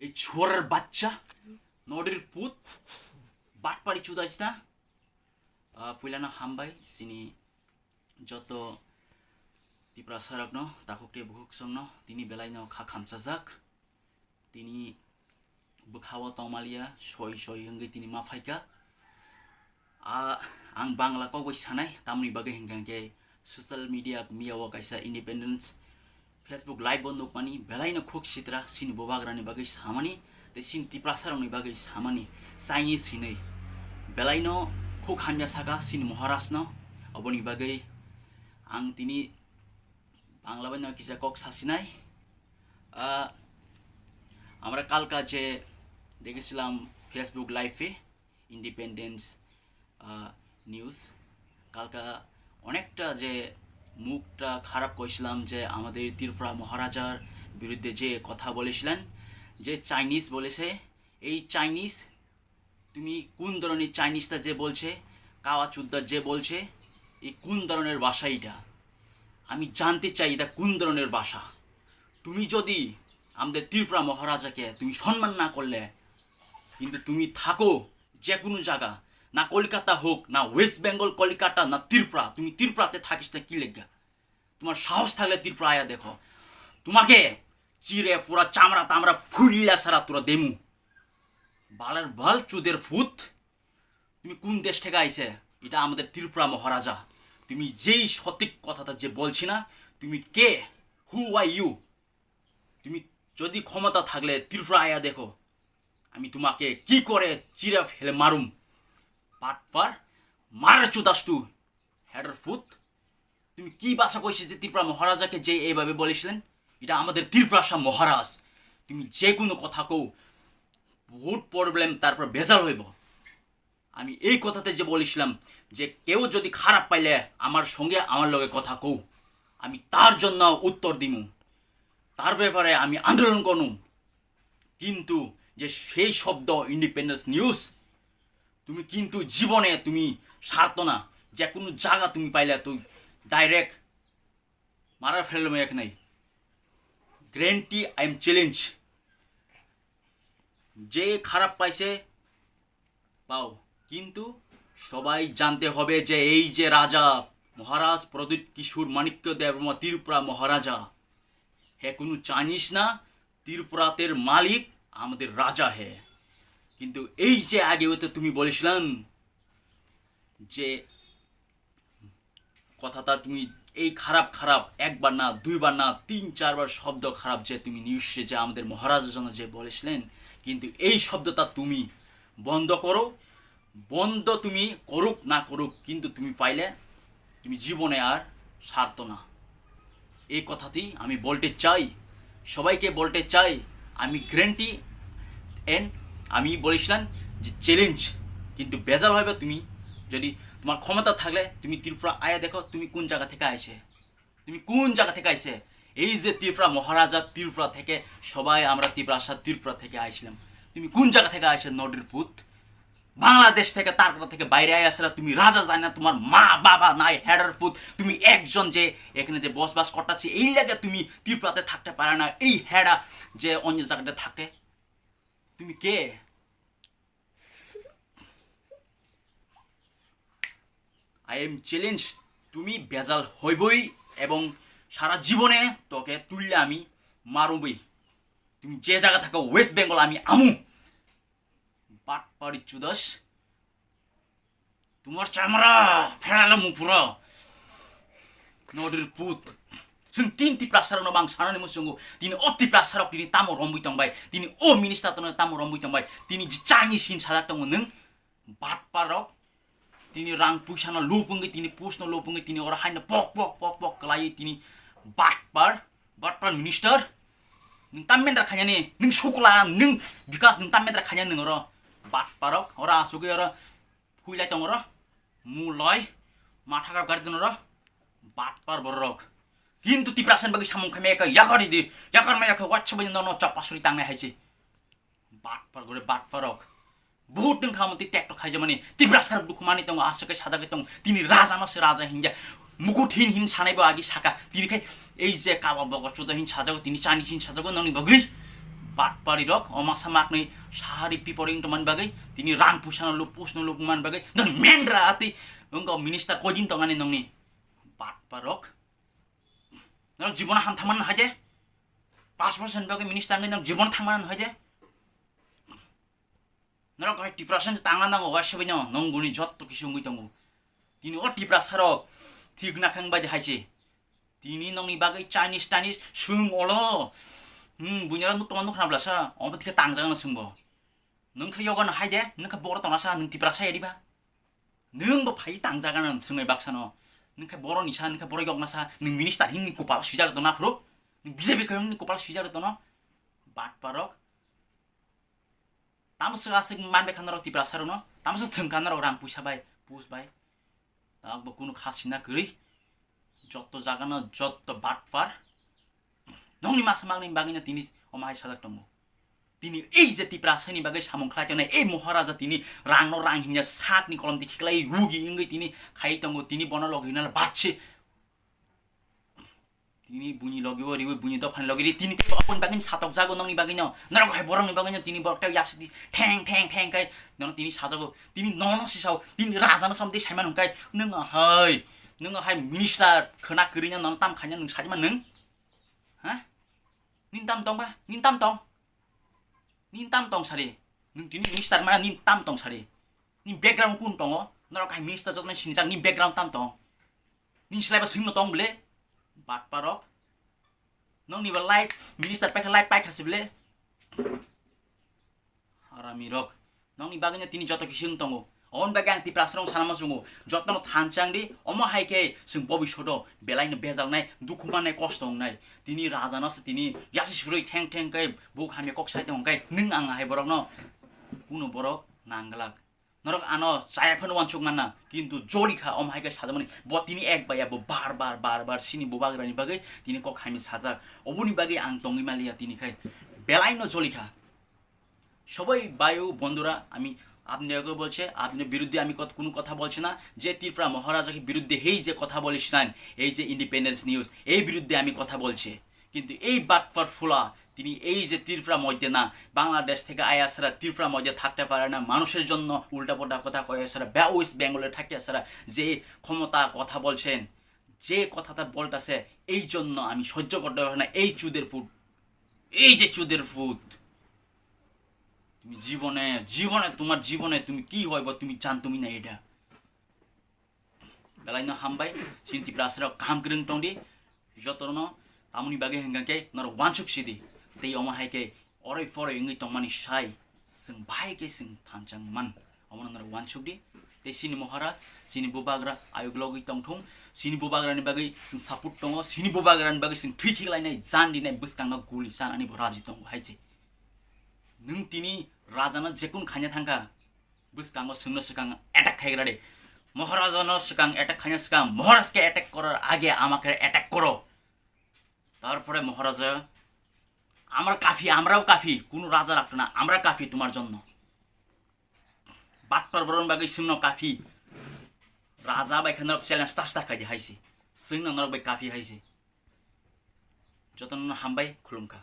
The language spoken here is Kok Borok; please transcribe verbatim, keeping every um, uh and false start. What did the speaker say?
Ei chuarar bachcha, nodir put, batpari chuda chita. Ah, puilano hambai, sini joto Tiprasarokno, takhuk tei bukhuk songno, tini belaino kha khamchajak. Tini bwkhao tongmaliya, soi soi wngwi tini ma phaikha. Ah, ang Bangla kok bai sanai, tamni bagwi hingkha hingkhe social media miyao kaisa independence Facebook live bo nukmani, belaino khuk sitra, sini bubagrani bagwi samani, tei sini Tiprasarokni bagwi samani, Chinese hinwi. Belaino khuk hamya saka sini Maharajno, oboni bagwi ang tini Bangla bai no kisa kok sasinai. Ah, আমরা কালকা যে দেখেছিলাম Facebook লাইভে independence news, কালকা অনেকটা যে মুখটা খারাপ করেছিলাম যে আমাদের ত্রিপুরা মহারাজার বিরুদ্ধে যে কথা বলেছিলেন, যে চাইনিজ বলেছে, এই চাইনিজ, তুমি কোন ধরনের চাইনিজটা যে বলছে, কাওয়া চুদ্দা যে বলছে, এই কোন ধরনের ভাষা এটা? আমি জানতে চাই এটা কোন ধরনের ভাষা। তুমি যদি আমাদের ত্রিপুরা মহারাজাকে তুমি সম্মান না করলে, কিন্তু তুমি থাকো যে কোনো জায়গা, না কলকাতা হোক, না ওয়েস্ট বেঙ্গল, কলকাতা, না ত্রিপুরা, তুমি ত্রিপুরাতে থাকিস না কি লেগা? তোমার সাহস থাকলে ত্রিপুরা আয়া দেখো, তোমাকে চিরে পুরা চামড়া টামড়া ফুইলা সারা তোরা দেমু। বালের বাল চুদের ফুত, তুমি কোন দেশ থেকে আইছে? এটা আমাদের ত্রিপুরা মহারাজা। তুমি যেই সঠিক কথাটা যে বলছি না, তুমি কে? Who are you? তুমি যদি ক্ষমতা থাকলে ত্রিপুরা আয়া দেখো, আমি তোমাকে কি করে চিরে ফেলে মারুম। বাটপার, মার চুদাস তুই, হেডার ফুত। তুমি কি ভাষা কইছে যে ত্রিপুরা মহারাজাকে যে এইভাবে বলেছিলেন? এটা আমাদের ত্রিপুরাসা মহারাজ। তুমি যে কোনো কথা কও, বহুত প্রবলেম, তারপর ভেজাল হইব। আমি এই কথাতে যে বলেছিলাম যে কেউ যদি খারাপ পাইলে আমার সঙ্গে আমার লগে কথা কও, আমি তার জন্য উত্তর দিমু, তার ব্যাপারে আমি আন্দোলন করুম। কিন্তু যে সেই শব্দ ইন্ডিপেন্ডেন্স নিউজ, তুমি কিন্তু জীবনে তুমি ছাড়তো না। যে কোনো জায়গা তুমি পাইলে তুই ডাইরেক্ট মারা ফেললো এখানে। Guarantee, I am challenge. যে খারাপ পাইছে পাও, কিন্তু সবাই জানতে হবে যে এই যে রাজা মহারাজ প্রদ্যুৎ কিশোর মাণিক্য দেববর্মা ত্রিপুরা মহারাজা, হে কোনো চাইনিজ না, ত্রিপুরাতের মালিক আমাদের রাজা হে। কিন্তু এই যে আগে হয়তো তুমি বলেছিলেন যে কথাটা তুমি এই খারাপ খারাপ একবার না, দুইবার না, তিন চারবার শব্দ খারাপ যে তুমি নিউজে যে আমাদের মহারাজার জন্য যে বলেছিলেন, কিন্তু এই শব্দটা তুমি বন্ধ করো। বন্ধ তুমি করুক না করুক, কিন্তু তুমি পাইলে তুমি জীবনে আর ছাড়তো না। এই কথাটি আমি বলতে চাই, সবাইকে বলতে চাই। আমি গ্যারেন্টি এন্ড আমি বলেছিলাম যে চ্যালেঞ্জ, কিন্তু বেজাল হবে তুমি যদি তোমার ক্ষমতা থাকলে তুমি ত্রিপুরা আয়া দেখো, তুমি কোন জায়গা থেকে আইছে, তুমি কোন জায়গা থেকে আইছে। এই যে ত্রিপুরা মহারাজা, ত্রিপুরা থেকে সবাই আমরা ত্রিপুরা আসা, ত্রিপুরা থেকে আইছিলাম। তুমি কোন জায়গা থেকে আইছে, নডির পুত? বাংলাদেশ থেকে, তার কথা থেকে বাইরে আই আসলে তুমি রাজা যায় না, তোমার মা বাবা নাই, হেডার ফুত। তুমি একজন যে এখানে যে বসবাস করতেছি, এই লাগে তুমি ত্রিপুরাতে থাকতে পারে না, এই হেডা যে অন্য জায়গাতে থাকে। তুমি কে? I am challenge. তুমি বেজাল হইবই এবং সারা জীবনে তোকে তুললে আমি মারুবই। তুমি যে জায়গা থাকো, ওয়েস্ট বেঙ্গল, আমি আমু। বাটপারি চুদাস। তোমার চামড়া ফেরালে মুপুরা। নডির পুত। Chwng tin Tiprasarokno bang sanani muchungo. Tini o Tiprasarok tini tamo romwi tongbai. Tini o minister tono tamo romwi tongbai. Tini jani sin sajak tongo nwng. Batparok. Tini rang puisano lupungwi, tini post no lupungwi, tini oro haino pok pok pok pok kwlaiwi tini batpar. Batpar minister. Nwng tam mendra khainani, nwng sukla, nwng bikas, nwng tam mendra khainani nwng oro. Batparok, oro asugwi oro. Huilai tong oro. Muloi. Matha kap gari tong oro. Batpar borok. Kintu Tiprasani bagwi samung khaimaya kha yakar di. Yakar maya kha wachha bai nono chapasuri tangnai hai se. Batpar gore batparok. Bahut nwng khamati tekto khaijamani. Tiprasarok dukhu mani tongo, aswk khe sajagwi tongo. Tini raja no se raja hingya. Mukut hin hin sanai bo agi saka. Tini khai ei je kawa bogo chuda hin sajago, tini chani hin sajago noni bagwi. Batpari rok, o masa makni sahari piporing tongmani bagwi, tini rang puisano lup, pusno lup man bagwi, noni mendra ati, wngkha minister kojin tongani nongni. Batpar rok. Norok jibon ham thaman hai de. Pass percent bagwi minister ngi norok jibon thaman hai de. Norok hai Tiprasa ni tangna nango, waisa bino, nong buni jotto kisu wngwi tongo. Tini o Tiprasa rok, thik nakhang bai de hai se. Tini nongni bagwi Chinese, Chinese, swng olo. Hmm, bunyara nuk tongma nuk khna blasa, omo thikhe tangjak na swngbo. Nung khe yogo no hai de, nung khe boro tongna sa, nung Tiprasa ya diba? Nung bo phai tangjak na swngwi baksa no. Nung khe boro ni sa, nung khe boro yokna sa, nung minister hin ni kopal swijak tongna phuru. Nung B J P khe ni kopal swijak tongno. Batpar rok. Tamo swk aswk man bai kha norok Tiprasa rokno, tamo swk thwng kha norok rang puisa bai, pus bai. Tabok bo kunu kha sina kwrwi. Jotto jagano jotto batpar. Nongni masa mangni bagwino tini omo hai sajak tongo. Tini ei je Tiprasani bagwi samung khlai tongnai ei Moharaja tini rangno rang hinya sakni kolom dikhi klai rugi wngwi tini khai tongo, tini bono logi hinala batse. Tini buini logi o riwi buini dophani logi ri tini tei aboni bagwi satok jago nongni bagwi no norok hai borokni bagwi no tini borok tei yasidi theng theng theng kai nono tini sajago tini nono sisao tini raja no samdi saiman hwnkhe nung hai nung hai minister khwna kwrwi no nono tam khaina nung saima nung ha nini tam tong ba nini tam tong nini tam tong sari nung tini minister mana nini tam tong sari nini background kun tongo norok hai minister jotoni sinijak nini background tam tong Nini slai ba swngno tong bele. Batparok. Nongni ba life minister paikha life paikha se bele. Harami rok. Nongni bagwino tini joto kisi wng tongo. Oboni bagwi ang Tiprasarok sanama chungo. Jotono thanchang di. Omo hai khe chwng bobishoto belaino bejalnai, dukhu mannai, kosto wngnai. Tini rajano se tini yasi surui theng theng khe buk hamya kok sai tong khe nwng ang hai borokno kuno borok nangglak. Norok ano chaya phano wansuk manna, kintu joli kha, omo hai khe sajamani. Bo tini ek bai ya, bo bar bar, bar bar, sini bubagrani bagwi tini kok hamya sajak. Oboni bagwi ang tongwi maliya tini khai. Belai no joli kha. সবাই ভাই ও বন্ধুরা, আমি আপনাদেরকে বলছে, আপনাদের বিরুদ্ধে আমি কত-, কোনো কথা বলছি না। যে ত্রিপুরা মহারাজাকে বিরুদ্ধে এই যে কথা বলিস না, এই যে ইন্ডিপেন্ডেন্স নিউজ, এই বিরুদ্ধে আমি কথা বলছি। কিন্তু এই বাটপার ফুলা, তিনি এই যে ত্রিপুরা মধ্যে না, বাংলাদেশ থেকে আয়া ছাড়া ত্রিপুরা মধ্যে থাকতে পারে না, মানুষের জন্য উল্টাপাল্টা কথা কয়ে ছাড়া, বে-, ওয়েস্ট বেঙ্গলে থাকে ছাড়া, যে ক্ষমতা কথা বলছেন, যে কথাটা বলতেছে, এই জন্য আমি সহ্য করতে পারি না। এই চুদের ফুট, এই যে চুদের ফুট, তুমি জীবনে, জীবনে, তোমার জীবনে তুমি কি হইব, তুমি জানতো না এটা। Belai no hambai, chini Tiprasarok kaham kwrwng tong di, jotono tamoni bagwi hwnkha khe norok wansuk si di. Tei omo hai khe oroi poroi wngwi tongmani sai, chwng bahai khe chwng thanchang man. Omono norok wansuk di. Tei chini Maharaj, chini bubagra ayuk logwi tongthung, chini bubagrani bagwi chwng support tongo, chini bubagrani bagwi chwng thwi khiklainai, jan rinai, bwskangno guli chanani bo raji tongo hai se. Nwng tini rajano jekun khaina thangkha, bwskango chwngno swkang attack khaigra de. Maharajano swkang attack khaina swkang, Maharajke attack করার আগে আমাকে attack করো। তারপরে মহারাজা, আমরা কাফি, আমরাও কাফি, কোনো রাজা রাখতো না, আমরা কাফি তোমার জন্য। বাটপার বরন বাকি chwngno কাফি। রাজা bai khe norok challenge tas ta khai di hai se. Chwngno norok bai কাফি hai se. Jotono hambai, khulumkha.